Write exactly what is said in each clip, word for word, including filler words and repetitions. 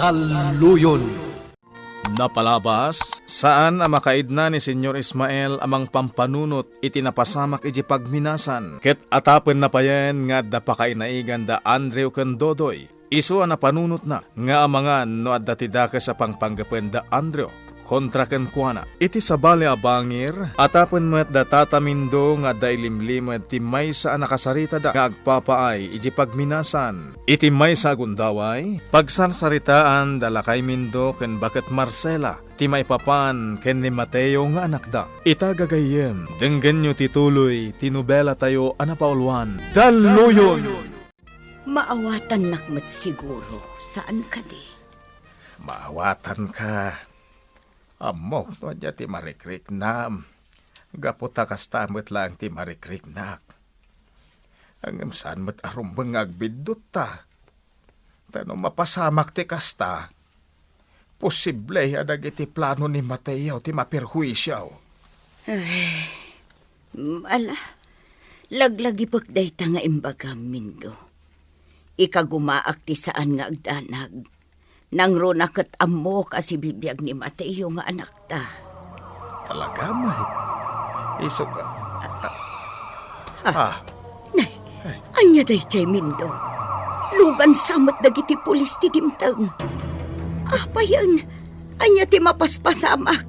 Talloyon. Napalabas, saan a makaidna ni Señor Ismael a mangpampanunot iti napasamak iti pagminasan, ket atapenna payen nga adda pakainaigan da Andrew ken Dodoy. Isu a napanunotna nga amangan no adda ti dakes a pangpanggepen da Andrew kontra kenkuana. Iti sabali a bangir, atapen met da Tata Mindo nga adda ilimlimed ti maysa a nakasaritada nga agpapaay iti pagminasan. Iti maysa a gundaway, pagsarsaritaan da Lakay Mindo ken Baket Marcela ti maipapan ken ni Mateo nga anakda. Ita gagayyem, denggenyo ti tuloy ti nobelatayo a napauluan, Talloyon! Maawatannak met siguro, saan kadi? Maawatanka. Ammok no ania ti marikriknam. Gapu ta kasta met laeng ti marikriknak. Ngem saan met a rumbeng nga agbiddutta. Ta no mapasamak ti kasta, posible a dagiti plano ni Mateo ti maperhuisio. Ay, mm, ala, laglagipek dayta nga imbagam, Mindo. Ikagumaak ti saan nga agdanag. Nangruna ket ammok a sibibiag ni Mateo nga anakta. Talaga met? Isu ka... Ah. Ah. Nay, ania daydiay, Mindo? Lugansa met dagiti pulis ti dimteng. Apayen, ania ti mapaspasamak?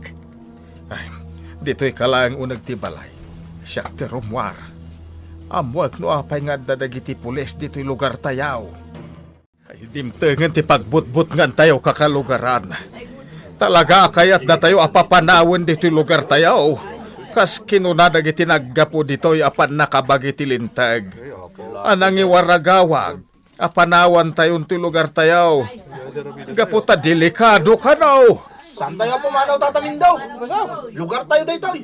Ay, ditoy ka laeng uneg ti balay. Siak ti rummuar. Ammoek no apay nga adda dagiti pulis ditoy lugartayo. Ay, dimtengen ti pagbutbutngantayo, kakalugaran. Talaga a kayatdatayo a papanawen ditoy lugartayo. Kas kinuna dagiti naggapu ditoy a pannakabagi ti linteg a nangiwaragawag a panawantayon toy lugartayo. Gapu ta delikado kano. Saantayo a pumanaw, Tata Mindo. Lugartayo daytoy.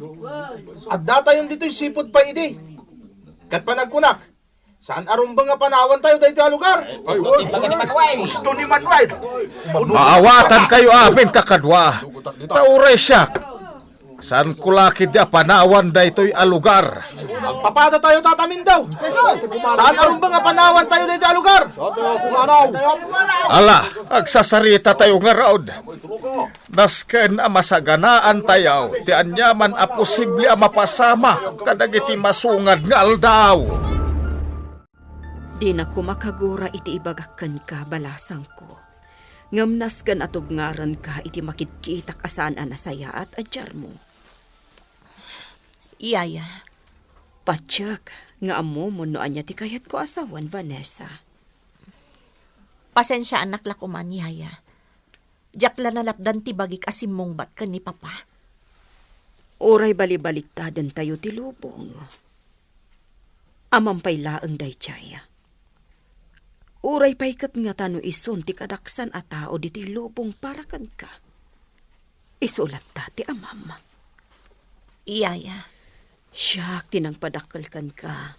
Addatayon ditoy sipud pay idi. Ket panagkunak, saan a rumbeng a panawantayo daytoy a lugar. Ay, gusto ni Manuel. Gusto ni Manuel. Maawatankayo amin, kakadua. Ta uray siak, saanko la ketdi a panawan daytoy a lugar. Agpapadatayo, Tata Mindo. Saan a rumbeng a panawantayo daytoy a lugar. Ala, agsasarita tayo ngarud. Nasken a masaganaantayo ti aniaman a posible a mapasamak kadagiti masungad nga aldaw. Dina koma kagura iti ibagak kenka, balasangko. Ngem nasken a tubngarenka iti makitkitak a saan a nasayaat a diarmo. Yaya. Patiek nga ammom no ania ti kayatko a sawen, Vanessa. Pasensiaanak la koman, Yaya. Diak la nalapdan ti bagik a simmungbat ken ni Papa. Uray balibaliktadentayo ti lubong, ammom pay laeng daydiay. Uray pay ket ngata no isun ti kadaksan a tao ditoy lubong para kenka, isu latta ti amam. Yaya. Siak ti nangpadakkel kenka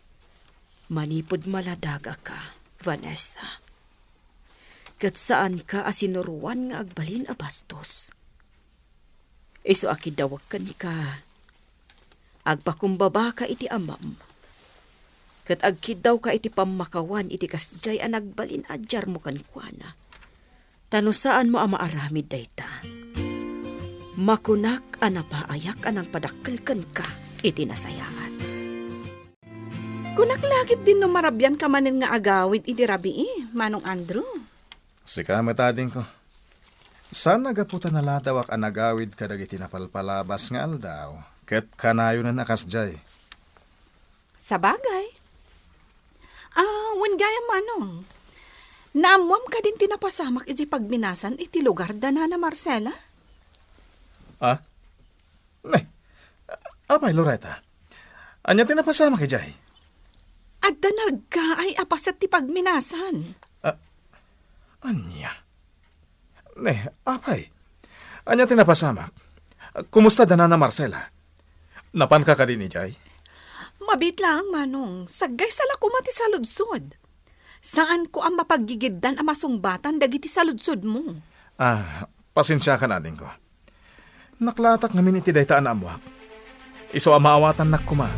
manipud maladagaka, Vanessa. Ket saanka a sinuroan nga agbalin a bastos. Isu a kiddawek kenka, agpakumbabaka iti amam, ket agkiddawka iti pammakawan iti kasdiay a nagbalin a diarmo kenkuana. Ta no saanmo a maaramid dayta, makunak a napaayak a nangpadakkel kenka iti nasayaat. Kunak la ketdin no marabianka manen nga agawid iti rabii, Manong Andrew. Sika met, adingko. Saan a gapu ta naladawak a nagawid kadagiti napalpalabas nga aldaw, ket kanayonen a kasdiay. Sabagay. Ah, wen gayam, Manong. Naammoam kadin ti napasamak iti pagminasan iti lugar da Nana Marcela? Ah? Ne, apay, Loretta? Ania ti napasamak idiay? Adda naraggaay a paset ti pagminasan. Ah, ania? Ne, apay? Ania ti napasamak? Kumusta da Nana Marcela? Napanka kadin idiay? Mabiit laeng, Manong. Saggaysa la koma ti saludsod. Saanko a mapaggigiddan a masungbatan dagiti saludsodmo. Ah, pasensiakan, adingko. Naklatak ngamin iti dayta a naammoak. Isu a maawatannak koma.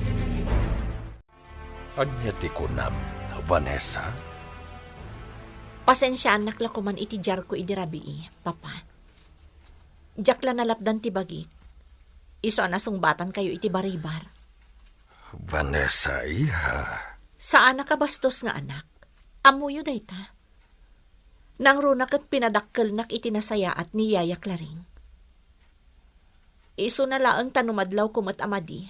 Ania ti kunam, Vanessa? Pasensiaannak la koman iti diarko idi rabii, Papa. Diak la nalapdan ti bagik. Isu a nasungbatankayo iti baribar. Vanessa, iha. Saanak a bastos nga anak. Ammoyo dayta. Nangruna ket pinadakkelnak iti nasayaat ni Yaya Claring. Isuna laeng ta no madlawko met a madi,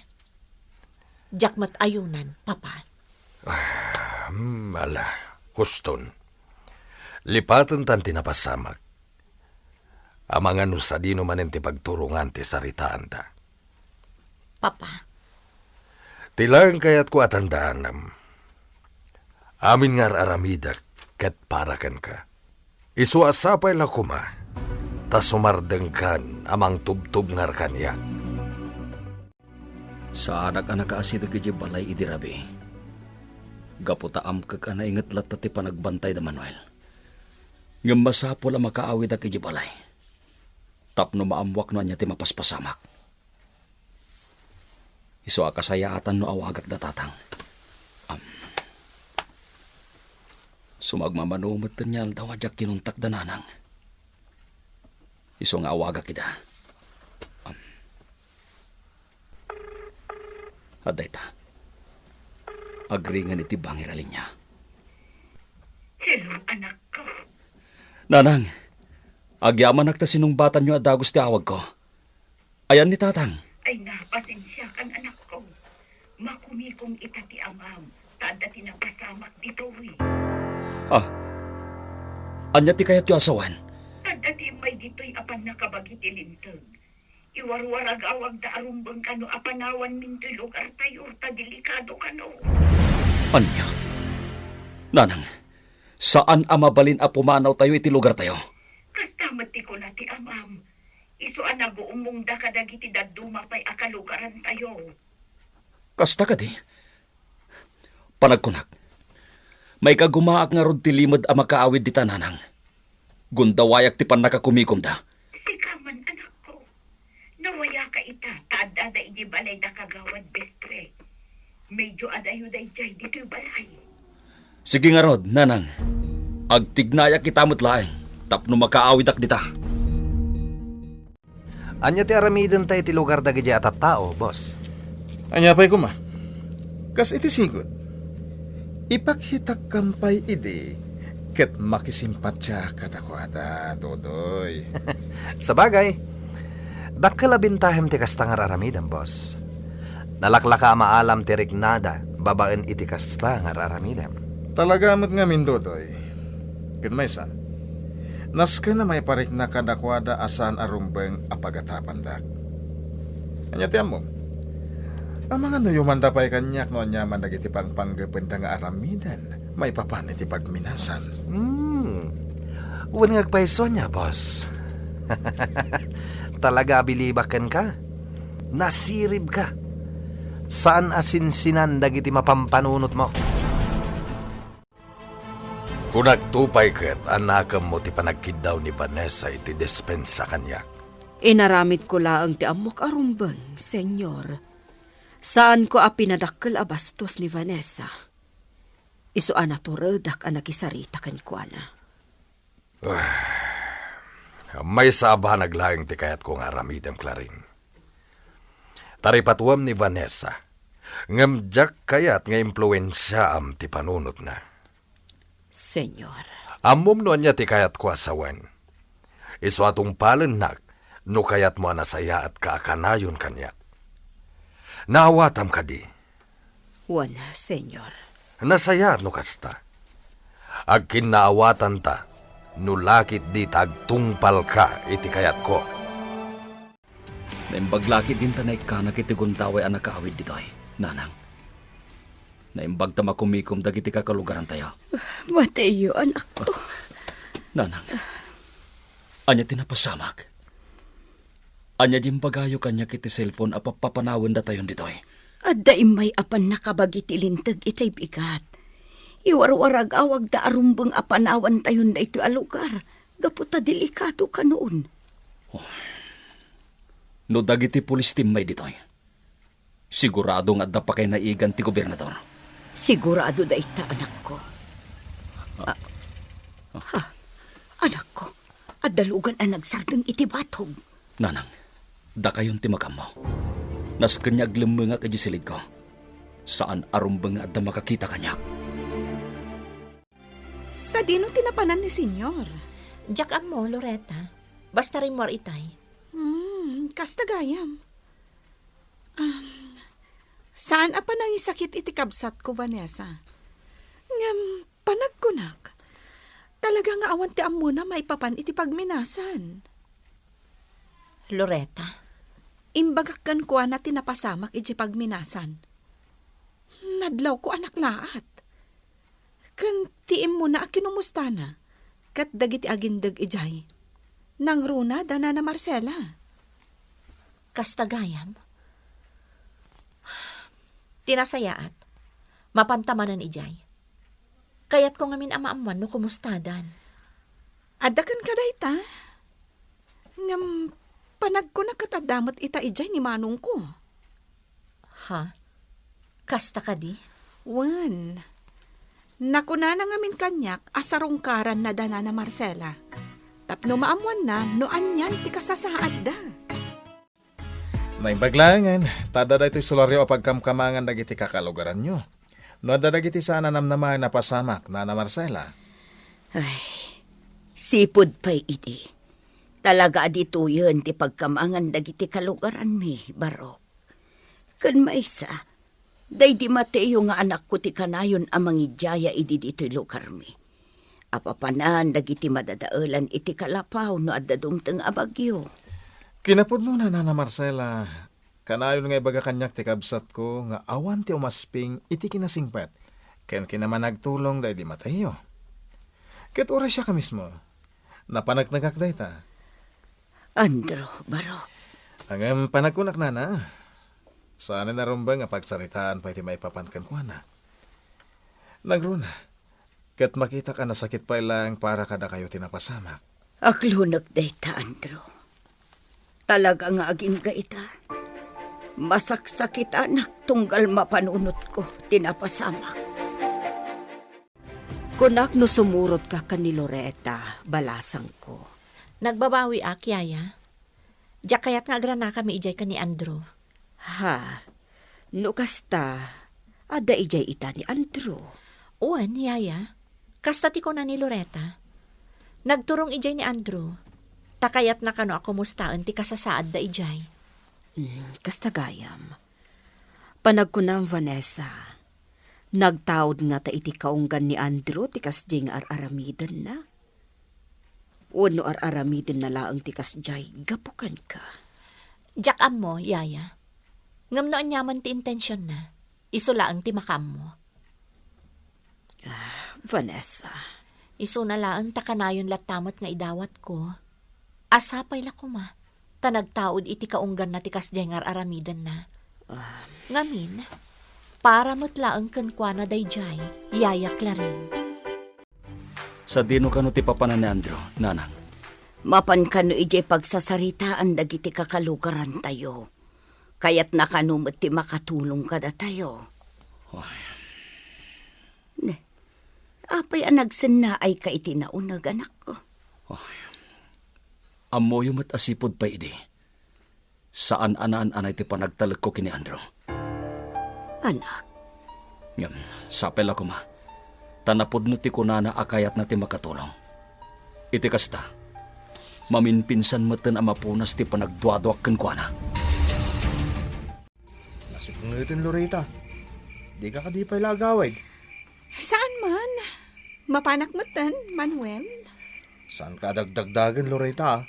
diak met ayunan, Papa. Hmm, ala, huston. Lipatentan ti napasamak. Amangan no sadino manen ti pagturongan ti saritaanta. Papa. Ti laeng kayatko a tandaanam, amin nga ar-aramidek ket para kenka. Isu a sapay la koma ta sumardengkan a mangtubtubngar kaniak. Saanak a nakaasideg idiay balay idi rabii, gapu ta amkek a nainget latta ti panagbantay da Manuel. Ngem masapul a makaawidak idiay balay tapno maammoak no ania ti mapaspasamak. Isu a kasayaatan no awagak da tatang. Am. Sumagmamano met ti aldaw a diak kinuntak da nanang. Isu nga awagak ida. Am. Adda ita. Agringen iti bangir a linia. Hello, anakko. Nanang, agyamanak ta sinungbatanyo a dagus ti awagko. Ayan ni tatang? Ay, napasensiakan, anakko. Makumikom ita ti amam, ta adda ti napasamak ditoy. Ah, ania ti kayatyo a sawen? Adda ti immay ditoy a pannakabagi ti linteg. Iwarwaragawagda a rumbeng kano a panawanmintoy lugartayo ta delikado kano. Ania? Nanang, saan a mabalin a pumanawtayo iti lugartayo? Kasta met ti kuna ti amam. Isu a naguummongda kadagiti dadduma pay a kalugarantayo. Kasta kadi? Panagkunak, maikagumaak ngarud ti limed a makaawid dita, nanang. Gundawayak ti pannakakumikomda. Sika man, anakko. Nawayaka ita, ta addada idiay balay da Kagawad Bestre. Medyo adayo daydiay ditoy balay. Sige ngarud, nanang. Agtignayak ita met laeng tapno makaawidak dita. Ania ti aramidenta iti lugar dagidiay a tattao, boss? Ania pay koma? Kas iti sigud, ipakitakkam pay idi ket makisimpatiak kadakuada, Dodoy. Sabagay, dakkel a bintahem ti kasta nga ar-aramidem, boss. Nalaklaka a maalam ti riknada babaen iti kasta nga ar-aramidem. Talaga met ngamin, Dodoy. Ken maysa, nasken a maipariknak kadakuada a saan a rumbeng a pagatapandak. Ania ti ammom? Amangan no yumanda pay kaniak no aniaman dagiti pangpanggependa nga aramiden maipapan iti pagminasan. Hmm. Wen nga agpayso ania, boss? Talaga a bilibak kenka. Nasiribka. Saan a sinsinan dagiti mapampanunotmo. Kunakto pay ket a nakemmo ti panagkiddaw ni Vanessa iti despensa kaniak. Inaramidko laeng ti ammok a rumbeng, Senyor. Saanko a pinadakkel a bastos ni Vanessa. Isu a naturedak a nakisarita kenkuana. Ah, maysa a banag laeng ti kayatko nga aramidem, Claring. Taripatuem ni Vanessa, ngem diak kayat nga impluensiaam ti panunotna. Senyor. Ammom no ania ti kayatko a sawen. Isu a tungpalennak no kayatmo a nasayaatka a kanayon kaniak. Naawatam kadi? Wen, Senyor. Nasayaat no kasta. Agkinnaawatanta no lakit dita agtungpalka iti kayatko. Naimbag lakit dinta naikkanak iti gundaway a nakaawid ditoy, nanang. Naimbag ta makumikom dagiti kakalugarantayo. Mateo, anakko. Nanang, ania ti napasamak? Ania ti imbagayo kaniak iti cellphone a pappapanawendatayon ditoy? Adda immay a pannakabagi ti linteg itay bigat. Iwarwaragawagda a rumbeng a panawantayon daytoy a lugar, gapu ta delikado kanon. Oh. No dagiti pulis ti immay ditoy, sigurado nga adda pakaynaigan ti gobernador. Sigurado dayta, anakko. Ah. Ah. Dalugan a nagsardeng iti batog. Nanang, dakayon ti magammo. Nasken nga aglemmengak idiay silidko. Saan a rumbeng nga adda makakita kaniak. Sadino ti napanan ni Senyor? Diak ammo, Loretta. Basta rimmuar itay. Hmm, kasta gayam. Um, saan a panangisakit iti kabsatko, Vanessa. Ngem, panagkunak, talaga nga awan ti ammona maipapan iti pagminasan. Loretta, imbagak kenkuana ti napasamak iti pagminasan. Nadlawko a naklaat. Ken ti immuna a kinumustana ket dagiti agindeg idiay. Nangruna da Nana Marcela. Kasta gayam? Ti nasayaat, mapanta manen idiay. Kayatko ngamin a maammuan no kumustadan. Adda kenka dayta? Ngem, panagkunak ket adda met ita idiay ni manongko. Ha? Kasta kadi? Wen, nakunana ngamin kaniak a sarungkaranna da Nana Marcela tapno maammoanna no anian ti kasasaadda. Naimbag laengen, ta adda daytoy solario a pagkamkamangan dagiti kakalugaranyo. No adda dagiti saan a namnamaen a pasamak, Nana Marcela. Ay, sipud pay idi. Talaga a ditoyen ti pagkamangan dagiti kalugaranmi, Barok. Ken maysa, daydi Mateo nga anakko ti kanayon a mangidiaya idi ditoy lugarmi. Apapanan dagiti madadaelan iti kalapaw no adda dumteng a bagyo. Kinapudnona, Nana Marcela, kanayon nga ibaga kaniak ti kabsatko nga awan ti umasping iti kinasingpet ken kinamanagtulong daydi Mateo. Ket uray siak a mismo, napaneknekak dayta. Andrew, Barok. Ngem panagkunak, Nana, saanen a rumbeng a pagsaritaan pay ti maipapan kenkuana. Nangruna, ket makitak a nasakit pay laeng para kadakayo ti napasamak. Aklonek dayta, Andrew. Talaga nga agingga ita. Masaksakitanak tunggal mapanunotko ti napasamak. Kunak no sumurotka ken ni Loretta, balasangko. Nagbabawiak, Yaya. Diak kayat nga agranakami idiay ken ni Andrew. Ha? No kasta, adda idiay ita ni Andrew. Wen, Yaya. Kasta ti kuna ni Loretta. Nagturong idiay ni Andrew. Ta kayatna kano a kumustaen ti kasasaadda idiay. Hmm, kasta gayam. Panagkunam, Vanessa, nagtaud ngata iti kaunggan ni Andrew ti kasdi nga ar-aramidenna? Wenno ar-aramidenna laeng ti kasdiay gapu kenka? Diak ammo, Yaya. Ngem no aniaman ti intensionna, isu laeng ti makaammo. Ah, Vanessa. Isuna laeng ta kanayon latta met nga idawatko. A sapay la koma, ta nagtaud iti kaungganna ti kasdiay nga ar-aramidenna. Ah. Ngamin, para met laeng kenkuana daydiay, Yaya Clarin. Sadino kano ti papanan ni Andrew, Nanang? Mapan kano idiay pagsasaritaan dagiti kakalugarantayo. Kayatna kano met ti makatulong kadatayo. Ay. Ne, apay a nagsennaayka iti nauneg, anakko? Ay. Ammoyo met a sipud pay idi. Saan a naan-anay ti panagtalekko ken ni Andrew. Anak. Ngem, sapay la koma, ta napudno ti kunana a kayatna ti makatulong. Iti kasta, maminpinsan metten a mapunas ti panagduaduak kenkuana. Nasipngetan, Loretta. Dika kadi pay la agawid? Saan man. Mapanak metten, Manuel. Saanka a dagdagdagen, Loretta, a.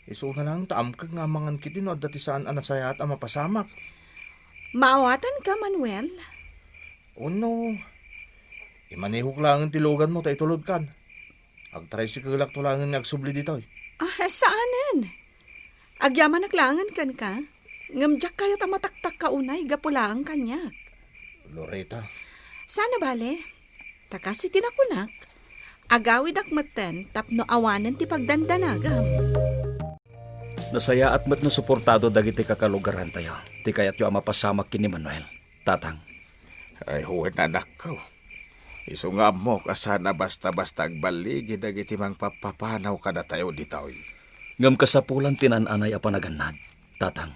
Isuna laeng ta amkek nga amangan ketdi no adda ti saan a nasayaat a mapasamak. Maawatanka, Manuel? Wenno, imanehok laengen ti luganmo ta itulodkan. Agtricycle-akto laengen nga agsubli ditoy. Ah, saanen. Agyamanak laengen kenka, ngem diak kayat a mataktakka unay gapu laeng kaniak. Loretta. Saan a bale. Ta kas iti nakunak, agawidak metten tapno awanen ti pagdandanagam. Nasayaat met no suportado dagiti kakalugarantayo ti kayatyo a mapasamak ken ni Manuel, Tatang. Ay, wen, anakko. Isu nga ammok a saan a basta-basta agballigi dagiti mangpappapanaw kadatayo ditoy. Ngem kasapulan ti naan-anay a panagannad, Tatang.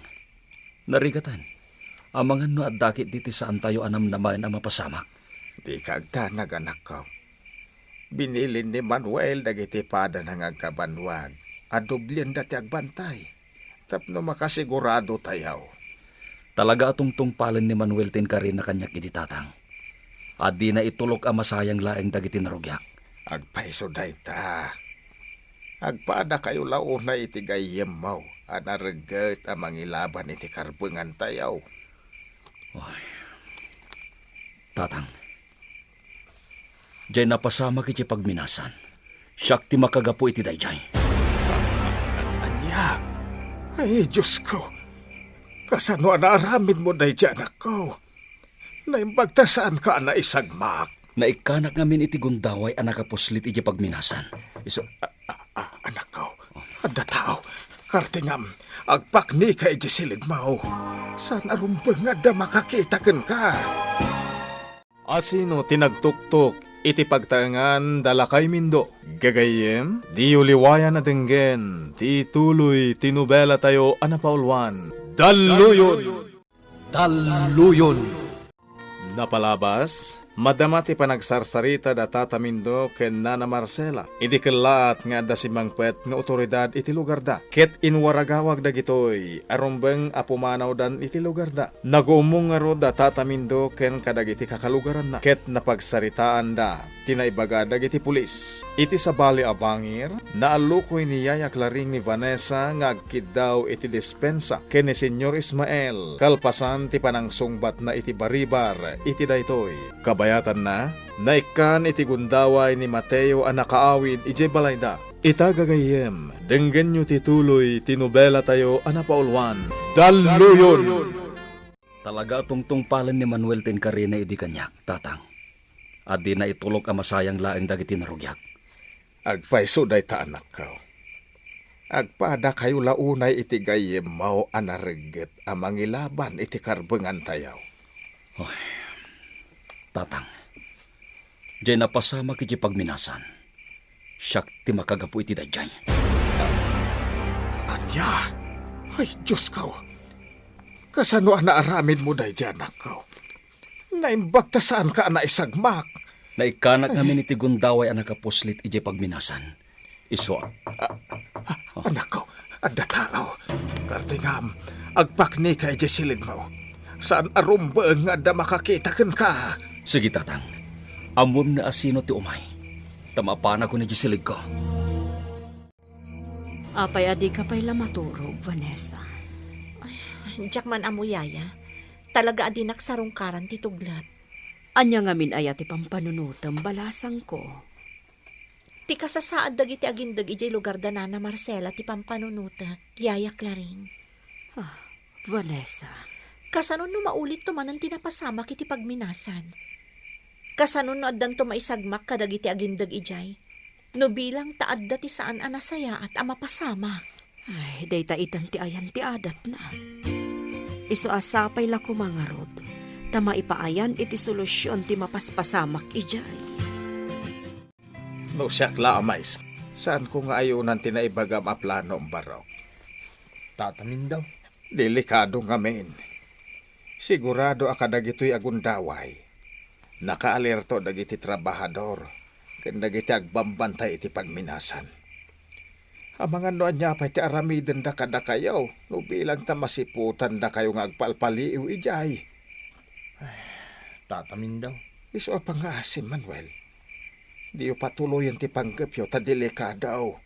Narigaten, amangan no adda ketdi ti saantayo a namnamaen a mapasamak. Dika agdanag, anakko. Binilin ni Manuel dagiti padana nga agkabannuag a doblienda ti agbantay tapno makasigurado tayo. Talaga a tungtungpalen ni Manuel ti inkarina kaniak idi, Tatang, a dina itulok a masayang laeng dagiti narugiak. Agpayso dayta. Agpadakayo la unay iti gayyemmo a naregget a mangilaban iti karbengantayo. Oy. Tatang, jay napasamak iti pagminasan. Siak ti makagapu iti dayjay. Ania? Ay, Diosko! Kasano a naaramidmo dayjay, anakko? Naimbag ta saanka a naisagmak. Naikkanak ngamin iti gundaway a nakapuslit iti pagminasan. Isu- A, a, a, anakko, adda tao. Kartingam, agpaknika iti silidmo. Saan a rumbeng nga adda makakita kenka. Asino ti nagtuktok iti pagtaengan da Lakay Mindo? Gagayyem, diyo liwayan a denggen ti ituloy ti nobelatayo a napauluan, Dalluyon! Dalluyon! Napalabas, madama ti panagsarsarita da Tata Mindo ken Nana Marcela idi kellaat nga adda simmangpet nga otoridad iti lugarda, ket inwaragawag dagitoy a rumbeng a pumanawdan iti lugarda. Naguummong ngarud da Tata Mindo ken kadagiti kakalugaranna, ket napagsaritaanda ti naibaga dagiti pulis. Iti sabali a bangir, naallukoy ni Yaya Claring ni Vanessa nga agkiddaw iti dispensa ken ni Señor Ismael kalpasan ti panangsungbatna iti baribar iti daytoy. Kabayatanna, naikkan iti gundaway ni Mateo a nakaawid idiay balayda. Ita gagayyem, denggenyo ti tuloy ti nobelatayo a napauluan, Dalluyon! Talaga a tungtungpalen ni Manuel ti inkarina idi kaniak, Tatang, a dina itulok a masayang laeng dagiti narugiak. Agpayso dayta, anakko. Agpadakayo la unay iti gayyemmo a naregget a mangilaban iti karbengantayo. Oy, Tatang, jay napasamak iti pagminasan. Siak ti makagapu iti dayjay. Ania? Ay, Diosko! Kasano a naaramidmo dayjay, anakko? Naimbag ta saanka a naisagmak. Naikkanak ngamin iti gundaway a nakapuslit idiay pagminasan. Isu a, Anakko, adda tao. Kartingam, agpaknika idiay silidmo. Saan a rumbeng nga adda makakita kenka. Sige, Tatang. Ammoem no asino ti umay. Ta mapanakon idiay silidko. Apay a dika pay la maturog, Vanessa? Ay, diak man ammo, Yaya. Talaga a dinak sarungkaran ti tuglat. Ania ngamin aya ti pampanunotem, balasangko? Ti kasasaad dagiti agindeg idiay lugar da Nana Marcela ti pampanunotek, Yaya Claring. Ah, Vanessa. Kasano no maulitto manen ti napasamak iti pagminasan? Kasano no addanto maisagmak kadagiti agindeg idiay? No bilang ta adda ti saan a nasayaat a mapasamak. Ay, dayta itan ti ayan ti adatna. Isu a sapay la koma ngarud, ta maipaayan iti solusion ti mapaspasamak idiay. No siak la a maysa, saanko nga ayonan ti naibagam a plano, Barok. Tata Mindao. Delikado ngamin. Sigurado a kadagitoy a gundaway, nakaalerto dagiti trabahador ken dagiti agbambantay iti pagminasan. Amangan no ania pay ti aramidenda kadakayo no bilang ta masiputandakayo nga agpalpaliiw idiay. Tata Mindao. Isu a pangngaasim, Manuel. Diyo patuloyen ti panggepyo ta delikado.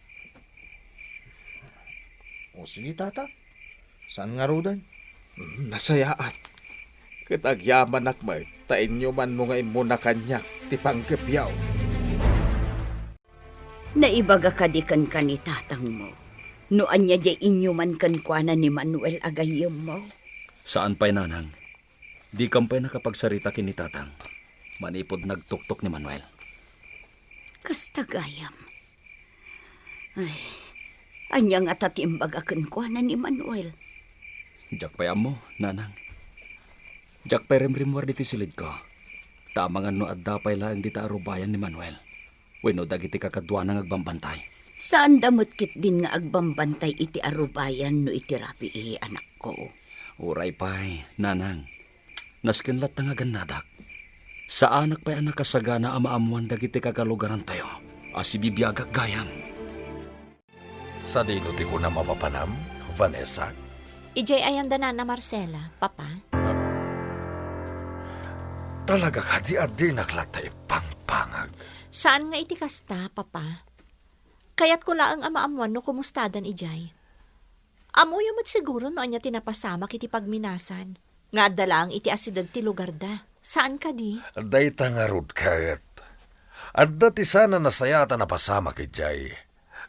O sige, Tata. Saan ngaruden? Mm, nasayaat. Ket agyamanak met ta inyumanmo nga immuna kaniak ti panggepyo. Naibaga kadi kenka ni tatangmo no ania diay inyuman kenkuana ni Manuel a gayyemmo? Saan pay, Nanang. Dikam pay nakapagsarita ken ni Tatang manipud nagtuktok ni Manuel. Kasta gayam. Ay, ania ngata ti imbaga kenkuana ni Manuel? Diak pay ammo, Nanang. Diak pay rimrimmuar ditoy silidko. Ta amangan no adda pay laeng dita a rubayan ni Manuel wenno dagiti kakaduana nga agbambantay. Saanda met ketdin nga agbambantay iti a rubayan no iti rabii, anakko. Uray pay, nanang. Nasken latta nga agannadak. Saanak pay a nakasagana a maammoan dagiti kakalugarantayo a sibibiagak gayam. Sadino ti kunam a mapanam, Vanessa? Idiay ayanda Nana Marcela, Papa. Talaga kadi a dinak latta ipangpangag? Saan nga iti kasta, Papa. Kayatko laeng a maammoan no kumustadan idiay. Ammoyo met siguro no ania ti napasamak iti pagminasan, nga adda laeng iti asideg ti lugarda. Saan kadi? Dayta ngarud ket. Adda ti saan a nasayaat a napasamak idiay.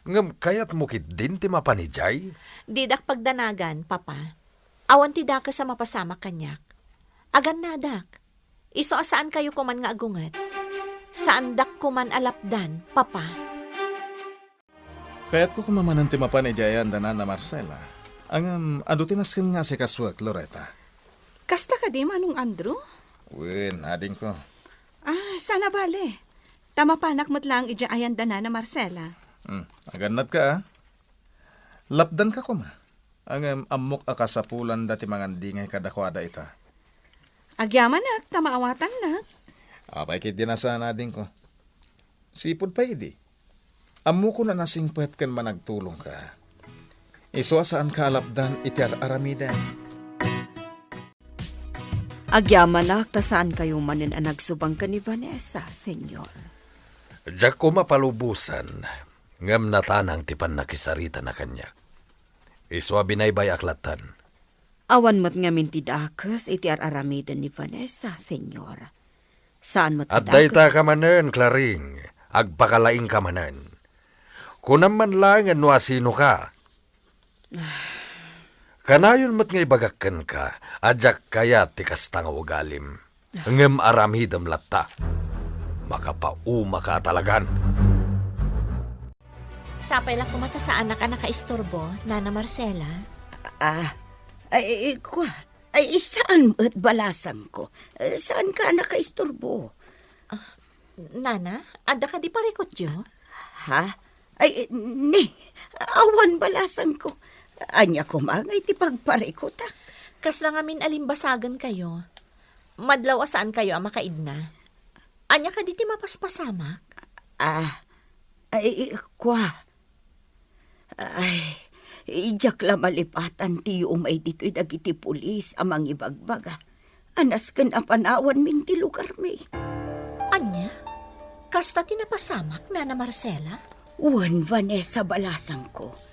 Ngem kayatmo ketdin ti mapan idiay? Didak pagdanagan, Papa. Awan ti dakes a mapasamak kaniak. Agannadak. Isu a saankayo koman nga agunget. Saandak koman a lapdan, Papa. Kayatko koma manen ti mapan idiay ayanda Nana Marcela. Ngem adu ti nasken nga asikasuek, Loretta. Kasta kadi, Manong Andrew? Wen, adingko. Ah, saan a bale. Ta mapanak met laeng idiay ayanda Nana Marcela. Hmm, agannadka, a. Lapdanka koma. Ngem ammok a kasapulanda ti mangandingay kadakuada ita. Agyamanak ta maawatannak. Apay ketdi a saan, adingko. Sipud pay idi. Ammokon a nasingpet ken managtulongka. Isu a saanka a lapdan iti ar-aramidem. Agyamanak ta saankayo manen a nagsubang ken ni Vanessa, Señor. Diak koma palubosan, ngem natanang ti pannakisaritana kaniak. Isu a binaybay-ak lattan. Awan met ngamin ti dakes iti ar-aramiden ni Vanessa, Señor. Saan met ti dakes. Adda ita ka manen, Claring. Agpakalaingka manen. Kunam man laengen no asinoka. Kanayon met nga ibagak kenka a diak kayat ti kasta nga ugalim. Ngem aramidem latta. Makapaumaka a talagan. Sapay la koma ta saanak a nakaisturbo, Nana Marcela? Ah, ay, ay, kua. Ay, saan met, balasangko. Eh, saanka a nakaisturbo? Ah, Nana, adda kadi parikutyo? Ha? Ay, ni, awan, balasangko. Ania koma ngay ti pagparikutak? Kasla ngamin a limbasagenkayo. Madlaw a saankayo a makaidna. Ania kadi ti mapaspasamak? Ah, ay, kua. Ay, diak la malipatan ti umay ditoy dagiti pulis a mangibagbaga a nasken a panawanmin ti lugarmi. Ania? Kasta ti napasamak, Nana Marcela? Wen, Vanessa, balasangko.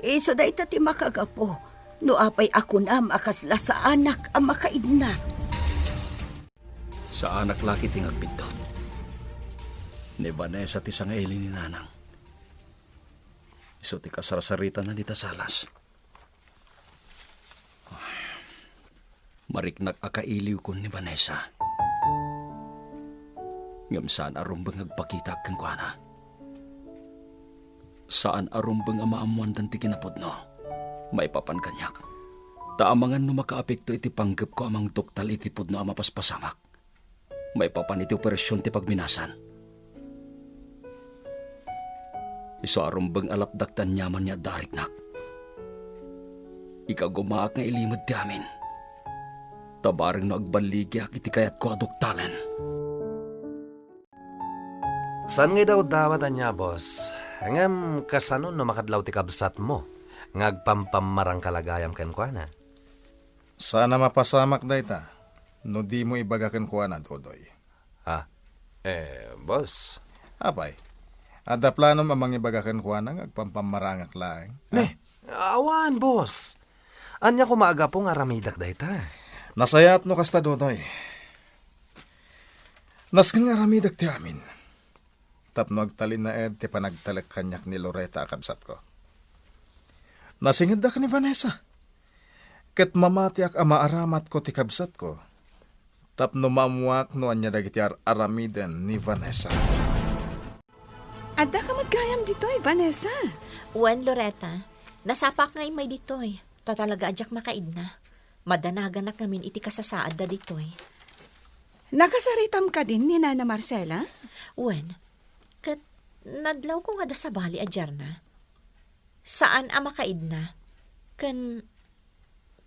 Isu dayta ti makagapu no apay a kunam a kasla saanak a makaidna. Saanak la ketdi nga agbiddut. Ni Vanessa ti sangaili ni Nanang. Isu ti kasarsaritana dita salas. Mariknak a kailiwkon ni Vanessa. Ngem saan a rumbeng nga agpakitaak kenkuana. Saan a rumbeng a maammoandan ti kinapudno maipapan kaniak. Ta amangan no makaapekto iti panggepko a mangduktal iti pudno a mapaspasamak maipapan iti operasion ti pagminasan. Isu a rumbeng a lapdak ti aniaman nga adda ariknak. Ikagumaak nga ilimed ti amin. Ta bareng no agballigiak iti kayatko a duktalen. Saan nga idawdawat ania, boss? Ngem kasano no makadlaw ti kabsatmo nga agpampammarangka la gayam kenkuana? Saan a mapasamak dayta no dimo ibaga kenkuana, Dodoy. Ah, eh, boss. Apay, adda planom a mangibaga kenkuana nga agpampammarangak laeng? Ne, awan, boss. Ania koma a gapu nga aramidak dayta? Nasayaat no kasta, Dodoy. Nasken nga aramidak ti amin tapno agtalinaed ti panagtalek kaniak ni Loretta a kabsatko. Nasingeddak ni Vanessa, ket mamatiak a maaramatko ti kabsatko tapno maammoak no ania dagiti ar-aramiden ni Vanessa. Addaka met gayam ditoy, Vanessa? Wen, Loretta. Nasapaak nga immay ditoy. Ta talaga a diak makaidna. Madanaganak ngamin iti kasasaadda ditoy. Nakasaritam kadin ni Nana Marcela? Wen, ket nadlawko nga adda sabali a diarna. Saan a makaidna. Ken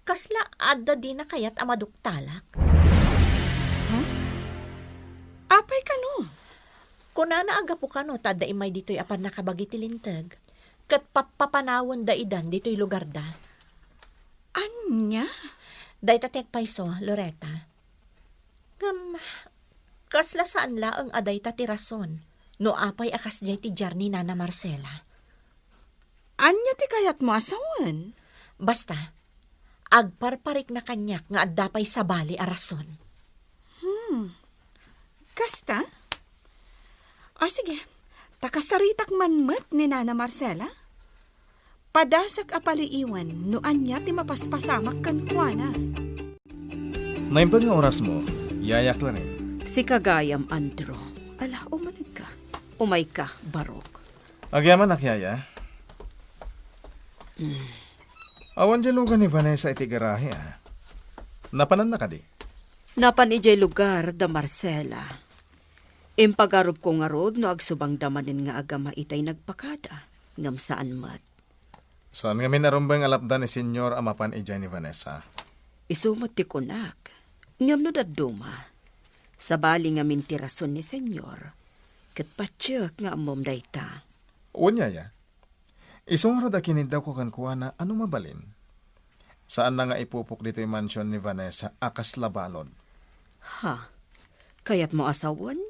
kasla adda dina kayat a maduktalak. Huh? Apay kano? Kunana a gapu kano ta adda immay ditoy a pannakabagi ti linteg, ket pappapanawenda idan ditoy lugarda. Ania? Dayta ti agpayso, Loretta. Ngem, kasla saan laeng a dayta ti rason no apay a kasdiay ti diar ni Nana Marcela. Ania ti kayatmo a sawen? Basta, agparparikna kaniak nga adda pay sabali a rason. Hmm. Kasta? O sige, ta kasaritak man met ni Nana Marcela. Padasak a paliiwan no ania ti mapaspasamak kenkuana. Naimbag nga orasmo, Yaya Clarin. Sika gayam, Andrew. Ala, umaligka. Umayka, Barok. Agyamanak, Yaya. Mm. Awan diay lugar ni Vanessa iti garahe, a. Napananna kadi? Napan idiay lugar da Marcela. Impagarupko ngarud no agsubangda manen nga agama itay nagpakada, ngem saan met. Saan ngamin a rumbeng a lapdan ni Senyor a mapan idiay ni Vanessa? Isu met ti kunak. Ngem no dadduma, sabali ngamin ti rason ni Senyor, ket patiek nga ammom dayta. Wen, Yaya. Isu ngarud a kiniddawko kenkuana a no mabalin, saanna nga ipupok ditoy mansion ni Vanessa a kasla balud. Ha? Kayatmo a sawen?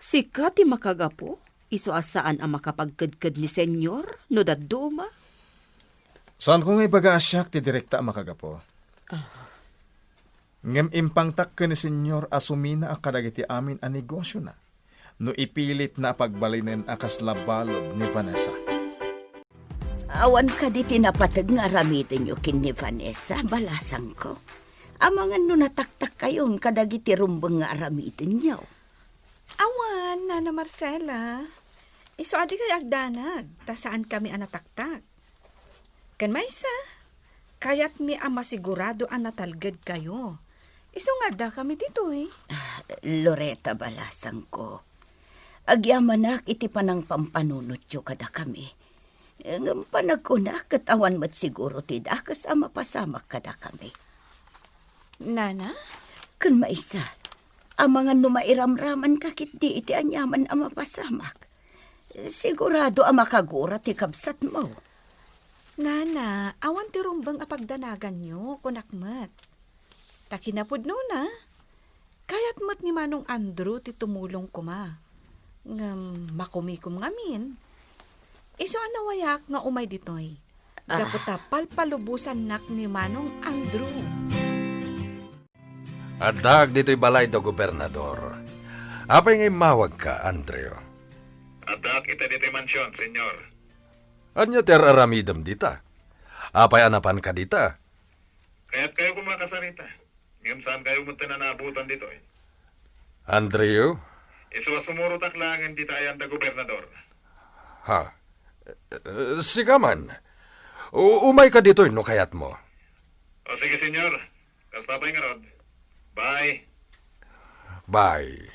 Sika ti makagapu, isu a saan a makapagkedked ni Senyor no dadduma? Saanko nga ibaga a siak ti direkta a makagapu. Ah. Ngem impangtak ken ni Senyor a sumina a kadagiti amin a negosiona no ipilitna a pagbalinen a kasla balud ni Vanessa. Awan kadi ti napateg nga aramidenyo ken ni Vanessa, balasangko? Amangan no nataktakkayon kadagiti rumbeng nga aramidenyo. Awan, Nana Marcela. Isu a dikay agdanag, ta saankami a nataktak. Ken maysa, kayatmi a masigurado a natalgedkayo. Isu nga addakami ditoy. Ah, Loretta, balasangko. Agyamanak iti panangpampanunotyo kadakami. Ngem panagkunak ket awan met siguro ti dakes a mapasamak kadakami. Nana? Ken maysa, amangan no mairamramanka ketdi iti aniaman a mapasamak. Sigurado a makagura ti kabsatmo. Nana, awan ti rumbeng a pagdanaganyo, kunak met. Ta kinapudnona, kayat met ni Manong Andrew ti tumulong koma. Ngem makumikom ngamin. Isu a nawayak nga umay ditoy. Ah. Gapu ta palpalubosannak ni Manong Andrew. Addaak ditoy balay da gobernador. Apay nga immawagka, Andrew? Addaak ita ditoy mansion, Senyor. Ania ti ar-aramidem dita? Apay a napanka dita? Kayatkayo koma a kasarita, ngem saankayo met a naabutan ditoy. Andrew? Isu a sumurotak laengen dita ayan da gobernador. Ha? Eh, sika man. U-, umayka ditoy no kayatmo. O sige, Senyor. Kasta pay ngarud. Bye. Bye.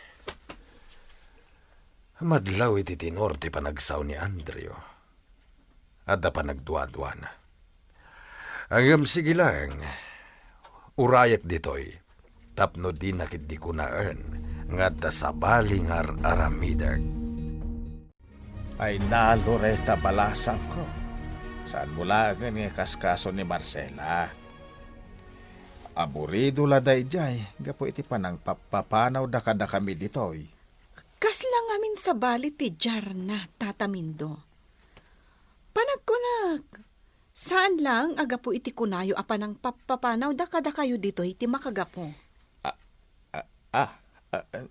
Madlaw iti tenor ti panagsao ni Andrew. Adda panagduaduana. Ngem sige laeng, urayek ditoy, tapno dina ketdi kunaen nga adda sabali nga ar-aramidek. Ay na, Loretta, balasangko. Saanmo laengen nga ikaskaso ni Marcela. Aburido la daydiay gapu iti panangpappapanawda kadakami ditoy. Kasla ngamin sabali ti diarna, Tata Mindo. Panagkunak, saan laeng a gapu iti kunayo a panangpappapanawda kadakayo ditoy ti makagapu. Ah, ah, ah, ah,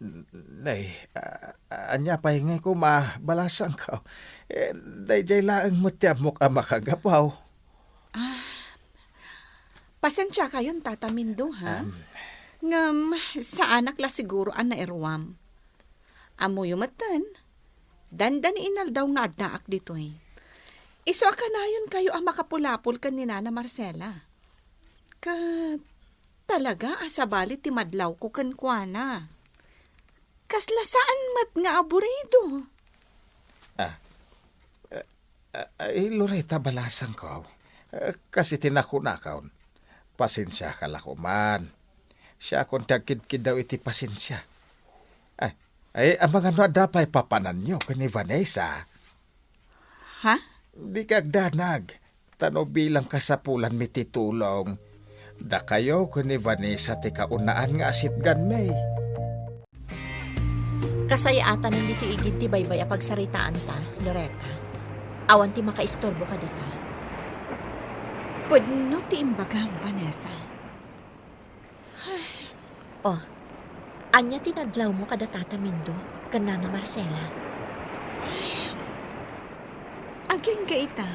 nay, ah, ania pay ngay koma, balasangko? Eh, daydiay laeng met ti ammok a makagapu. Ah, pasensiakayon, Tata Mindo, ha? Am. Ngem, saanak la siguro a nairuam. Ammoyo metten, dandani inaldaw nga addaak ditoy. Isu a kanayonkayo a makapulapol ken ni Nana Marcela. Ket talaga a sabali ti madlawko kenkuana. Kasla saan met nga aburido. Ah, eh, eh, ay, Loretta, balasangko. Eh, kas iti nakunakon, pasensiaka la koman. Siakon ti agkidkiddaw iti pasensia. Ay, ay, amangan no adda pay papananyo ken ni Vanessa. Ha? Dika agdanag, ta no bilang kasapulanmi ti tulong, dakayo ken ni Vanessa ti kaunaan nga asitganmi. Kasayaatan ditoy igid ti baybay a pagsaritaanta, Loretta. Awan ti makaisturbo kadita. Pudno ti imbagam, Vanessa. Oh, ania ti nadlawmo kada Tata Mindo ken Nana Marcela? Agingga ita.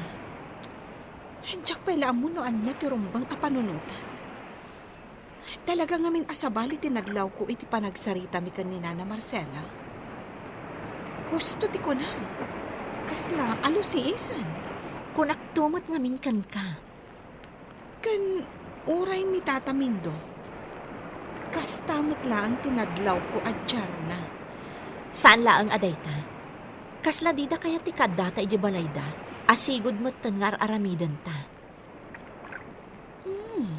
Diak pay la ammo no ania ti rumbeng a panunotak. Talaga ngamin a sabali ti nadlawko iti panagsaritami ken ni Nana Marcela. Husto ti kunam. Kasla alusiisan. Kunakto met ngamin kenka. Ken uray ni Tata Mindo, kasta met laeng ti nadlawko a diarna. Saan laeng a dayta. Kasla dida kayat ti kaaddata idiay balayda, a sigud metten nga ar-aramidenta. Hmm.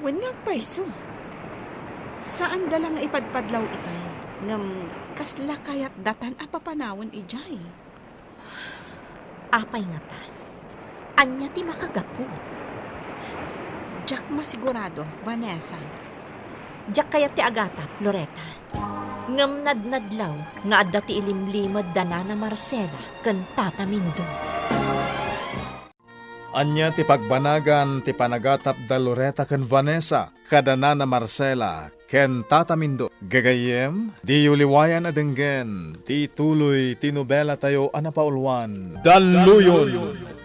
Wen nga agpayso. Saanda la nga ipadpadlaw itay, ngem kasla kayat datan a papanawen idiay? Apay ngata? Ania ti makagapu? Diak masigurado, Vanessa. Diak kayat ti agatap, Loretta. Ngem nadnadlaw nga adda ti ilimlimed da Nana Marcela ken Tata Mindo. Ania ti pagbanagan ti panagatap da Loretta ken Vanessa kada Nana Marcela ken Tata Mindo? Gagayyem, diyo liwayan a denggen ti tuloy ti nobelatayo a napauluan, Danluyon.